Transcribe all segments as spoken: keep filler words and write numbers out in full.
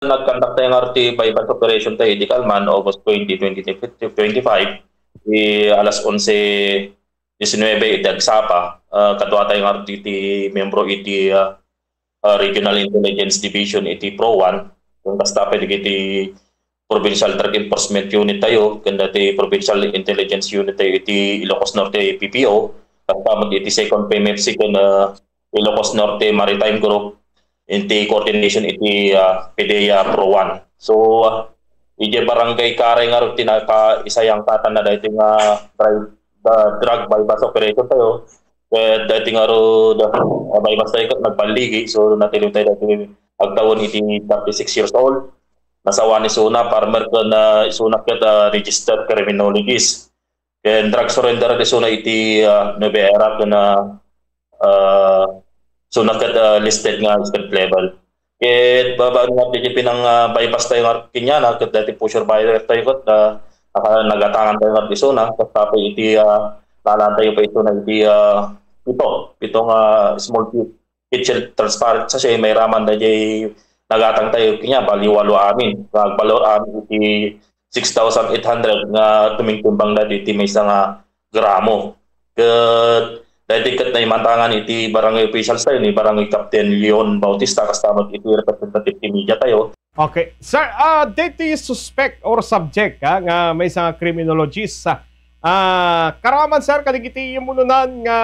nagkandak tayo nga ti buy-bust operation tayo iti kalman, August twenty, twenty twenty-five, ti alas onse diecinuebe iti agsapa, ah, kadua tayo nga ti, ti membro iti, ah, ah, Regional Intelligence Division iti Pro One, ken kasta pay dagiti Provincial Drug Enforcement Unit tayo, ken dati Provincial Intelligence Unit tayo iti Ilocos Norte P P O, kasta met iti Second P M F C ken, ah, Ilocos Norte Maritime Group, iti coordination iti, ah, PDEA Pro One. So, ah, iti barangay Karay nga ro, tinaka-, isayangkatan na daytoy nga drive, ah, drug buy-bust operation tayo. Ket daytoy nga ro, da-, ah, buy-bust tayo ket nagballigi. So, natiliw tayo daytoy agtawen iti thirty-six years old. Nasawa ni isuna, farmer ken, ah, isuna ket, ah, registered criminologist. Ken drug surrender isuna iti, ah, Nueva Eara ken, ah, ah, isuna ket, ah, listed nga street level. Ket babaen nga iti pinang, ah, buy-bust tayo nga kaniana, ket dati pusher buyer tayo ket, ah, naka-, nagatangan tayo nga isuna, kasta pay iti, ah, nalan tayo pay isuna iti, ah, pito, pito nga small pi-, kitchen transparent sachet, mairaman daydiay nagatang tayo kaniana, bali walo amin. Nga agbalor amin iti six thousand eight hundred nga tumingtimbang daytoy iti maysa nga gramo. Ket daytoy ket naimatangan iti barangay officials tayo ni Barangay Captain Leon Bautista, kasta met iti representative ti media tayo. Okay. Sir, ah, daytoy suspect or subject, ah, nga maysa nga criminologist, ah, ah, karaman, sir, kadagiti umununan nga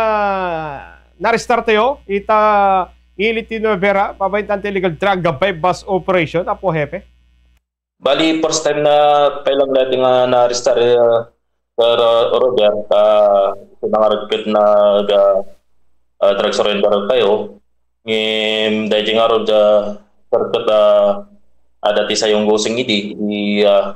naarestar tayo ita ili ti Nueva Eara, babaen ta illegal drug buy-bust operation, Apo Hepe? Bali, first time na pay lang daytoy nga naarestar, eh, Sir, ah, Roger, ah, iti nangaregket na, ah, ah, drug surrender tayo. Ngem, daytoy nga ro, ah, sir, ket, ah, adda ti sayong gusing idi, idi, ah,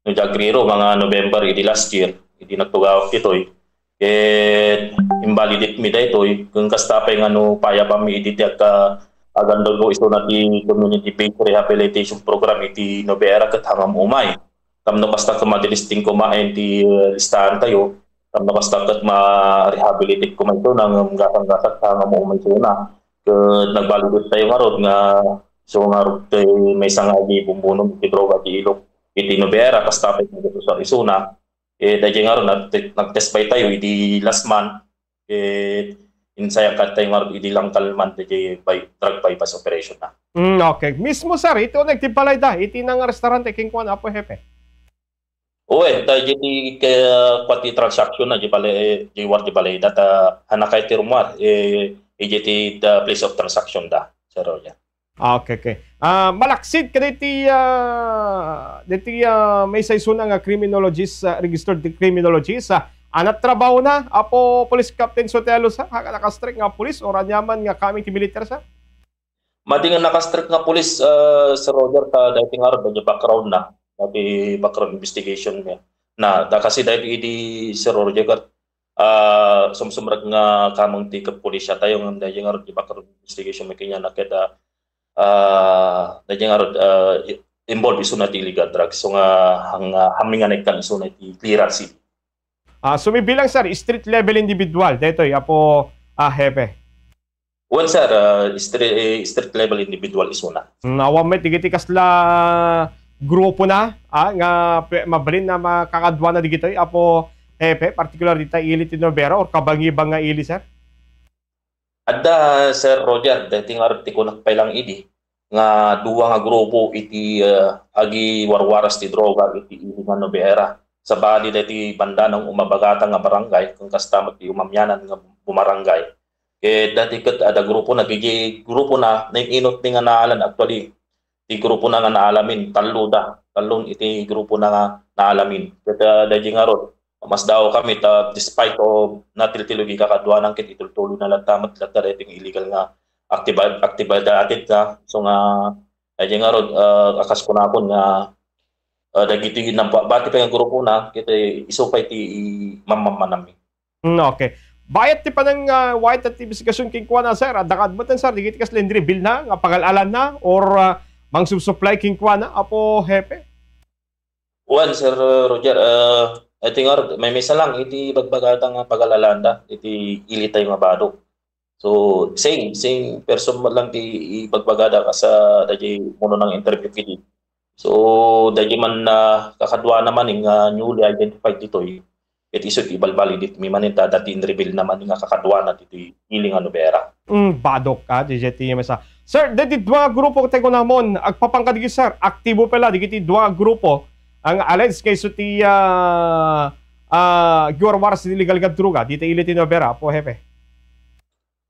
no diak riro, mga November idi last year, idi nagtugawak ditoy. Ket invalidate mi daytoy, ken kasta pay nga no payaban mi idi ti agka-, agandulgo isuna ti community-based rehabilitation program iti Nueva Eara ket hangam umay. Tapno kasta ket madilisting koma ti, eh, listahan tayo, tapno kasta ket ma-rehabilitate koma isuna ngem gasang-gasak hangam umay isuna. Ket nagbalibet tayo ngarud nga isu ngarud ti maysa nga agi bumbuno iti droga ti ilok iti Nueva Eara, kasta pay nga gatusar isuna. Eh, daydiay ngarud, nag-, nag-test buy tayo idi last month. Eh, insayangkan tayo ngarud idi langkal man daydiay buy-, drug buy-bust operation na. Mm, okay. Mismo, sir, iti uneg ti balayda, iti nangarestaranta kenkuana, Apo Hepe? Uwe, daydiay ti kua ti transaction na, di bale, di war di balayda, ta hanakay ti rummuar, eh, idiay ti, the place of transaction da, Sir Roger. Ah, okay, okay. Ah, malaksid kadaydi, ah, daydi, ah, maysa isuna nga criminologist, ah, registered criminologist, ah, ania ti trabahona, Apo Police Captain Sotelo, sir? Haan a naka-strike nga pulis or aniaman nga coming ti military, sir? Madi nga naka-strike nga pulis, ah, Sir Roger, ta daytoy ngarud, daydiay background na. Daydiay background investigation niya. Na, da kasi daytoy idi Sir Roger, ket ah, sumsumrek nga kameng ti ket pulisya tayo ngem daydiay ngarud ti background investigation mi kaniana ket, ah, ah, daydiay ngarud, ah, i-, involved isuna ti illegal drugs. So nga, nga hammingan nga isuna ti clearance. Ah, sumibilang, sir, street level individual, daytoy, Apo, ah, Hepe. Wen, sir, ah, street, eh, street level individual isuna. Mm, awan met digiti kasla grupo na, ah, nga pe-, mabalin na makakaduana digitoy, Apo Hepe, particular dita ili ti Nueva Eara or kabangiban nga ili, sir? Adda, Sir Roger, daytoy nga ti kunak pay lang idi, nga dua nga grupo iti, ah, agiwarwaras ti droga iti ili nga Nueva Eara. Sabali daytoy banda nga umabagatan nga barangay, ken kasta met ti umamianan nga bumarangay. Ket daytoy ket adda grupo na, daydiay grupo na, nain-inut mi nga naalan actually. Ti grupo na nga naalamin, tallo da. Tallo iti grupo na nga naalamin. Ket, ah, daydiay ngarud, masdaaw kami ta despite of natiltilog iti kakaduanan ket itultuloy na latta met latta daytoy illegal nga aktiba-, aktibidad ita. So nga, daydiay ngarud, ah, a kas kunakon nga, ah, dagiti nabati pay nga grupo na, ket, eh, isu pay ti i-, mamammanami. Mm, okay. Bayat ti panang, ah, wayat ti investigasyon kenkuana, sir. Adda kadi met, sir, dagiti kasla reveal na nga pangal-alanna or, ah, mangsubsupply kenkuana, Apo Hepe? Wen, Sir Roger, ah, I think, ar-, maymaysa lang iti bagbagata nga pangal-alanda iti ili tayo nga bado. So, same, same person man lang ti ibagbagada kas, ah, daydiay umuna nga interview kadi. So, daydiay man, ah, kakaduana man nga newly identified ditoy, ket isu ti ibalbalidit mi manen ta adda ti in-reveal man nga kakaduana ditoy ili nga nobera. Mm, badok ka, J J T M S, ah. Sir, daydi dua nga grupo ket kunamon, agpapan kadagiti, sir, aktibo pay la dagiti dua nga grupo, nga alleged nga isu ti, ah, ah, agiwarwaras iti illegal nga droga, dita ili ti nobera, Apo Hepe.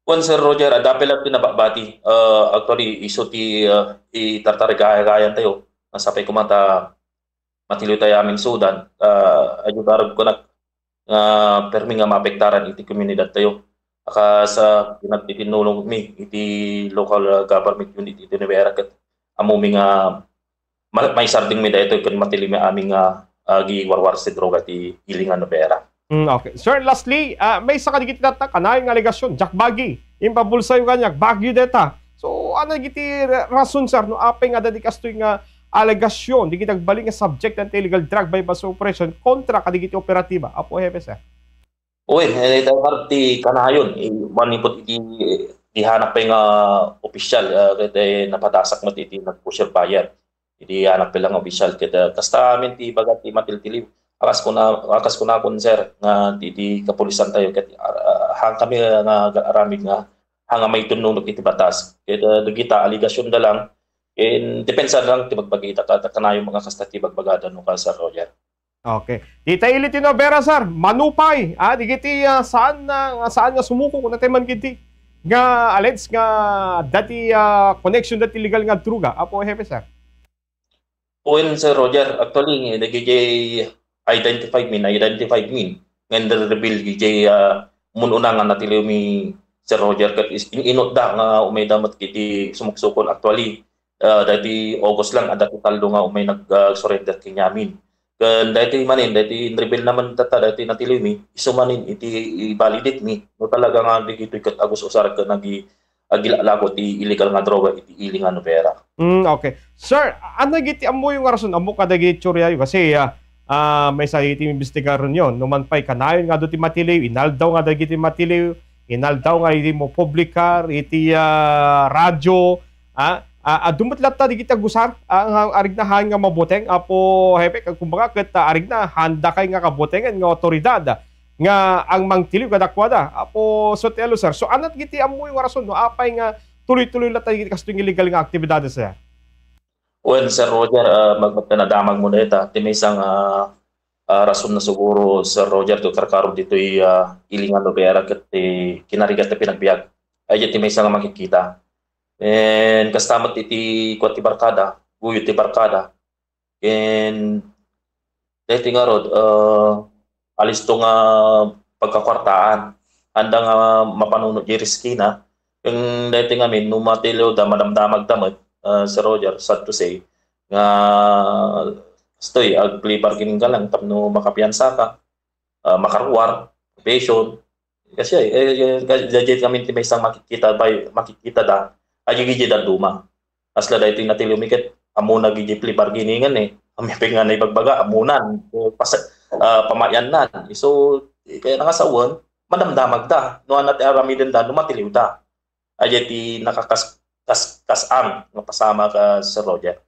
Wen, Sir Roger, adda pay la ti nababati. Ah, actually, isu ti, ah, itartarigaygayan tayo. Nasapay koma ta matiliw tayo amin sudan. Ah, agyudarag ko nag-, nga permi nga maapektaran iti komunidad tayo. Aka sa pinagtitinnulong mi iti local, ah, government unit iti Nueva Ecija ket ammo mi nga ma-, maisardeng mi daytoy ken matiliw mi amin nga agiwarwaras ti droga ti ili nga nobera. Mm, okay. Sir, lastly, ah, maysa kadagiti latta kanayon nga alegasyon, jakbagi, impabulsayo kaniak, Baguio dayta. So, ania dagiti ra-, rason, sir, no apay nga adda dagiti kastoy nga alegasyon, dagiti agbalin nga subject ti illegal drug buy-bust operation kontra kadagiti operatiba? Apo Hepe, sir. Uy, eh, dayta ti kanayon, eh, manipud iti, eh, di hanak pay nga opisyal, ah, ket, eh, napadasak met iti nag-pusher buyer. Iti hanak pay la nga opisyal ket, ah, kasta amin ti ibaga ti matiltiliw. Akas kuna, akas kunakon, sir, nga ti, ti kapulisan tayo ket, ah, ah, haan kami nga aramid nga, haan nga maitunnulok iti batas. Ket, ah, dagita, alegasyon da lang, ken depensa lang ti bagbagida, ta, ta kanayon nga kasta ti bagbagada no ka, Sir Roger. Okay. Dita ili ti nobera, sir, manupay, ah, dagiti, ah, saan na, saan nga sumuko, kuna tayo man giti, nga alleged nga adda ti, ah, connection dati illegal nga droga, Apo Hepe, sir. Wen, Sir Roger, actually, dagiti identified mi, na-identified mi, nga nare-reveal dagiti, ah, mun-una nga natiliw mi, Sir Roger, ket is-, in-inutda nga umayda met iti sumuksukon. Actually, ah, daytoy August lang, adda ti tallo nga umay nag, ah, surrender kenyamin. Ken daytoy manen, daytoy in-reveal man dayta, daytoy natiliw mi, isu manen iti ibalidit mi, no talaga nga dagitoy ket agus-usar ken agi-, agilalago ti illegal nga droga iti ili nga nobera. Mm, okay. Sir, ania dagiti ammoyo nga rason? Ammok kadagiti teoriayo kasi, ah, ah, maysa iti imbestigaronyo. No man pay kanayon nga adu ti matiliw, inaldaw nga dagiti matiliw, inaldaw nga iti mapublikar, iti, ah, radyo, ah, ah, adu met latta dagiti agusar, ah, nga arigna haan nga mabuteng, Apo Hepe, kumbaga ket, ah, arigna haanda kay nga kabutengen nga awtoridad nga ang mangtiliw kadakuada, Apo Sotelo, sir. So, ania dagiti ammoyo nga rason no apay nga tuloy-tuloy latta dagiti kastoy nga illegal nga aktibidades, sir? Well, Sir Roger, ah, magmatna damag mo dayta. Ti maysa nga, ah, rason na siguro, Sir Roger, ti karkaro ditoy, ah, ili nga nobera ket ti kinarigat ti pinagbiag. Ay, ti maysa nga makikita. And kasta met iti kuan ti barkada, guyod ti barkada. And daytoy ngarud, ah, alisto nga pagkakuartaan. Haanda nga mapanunot diay eskina. Ken daytoy ngamin, no matiliwda, madamdamagda met, ah, Sir Roger, sad to say, nga kastoy, ag-plea bargaining ka lang tapno makapiansa ka, ah, makaruar, probation. Kasi, eh, eh, eh, daydiay ngamin ti maysa makikita, bay-, makikitada, agi idiay dadduma. Kasla daytoy natiliw mi ket, ammona idiay plea bargaining-en, eh. Ammon pay nga naibagbaga, ammonan, eh, pas-, ah, pamayannan. So, eh, kayatna nga sawen, madamdamagda. No ania ti aramidenda, no matiliwda. Aya ti nakakas-, kas-, kas-, ang nga pasamak, ah, Sir Roger.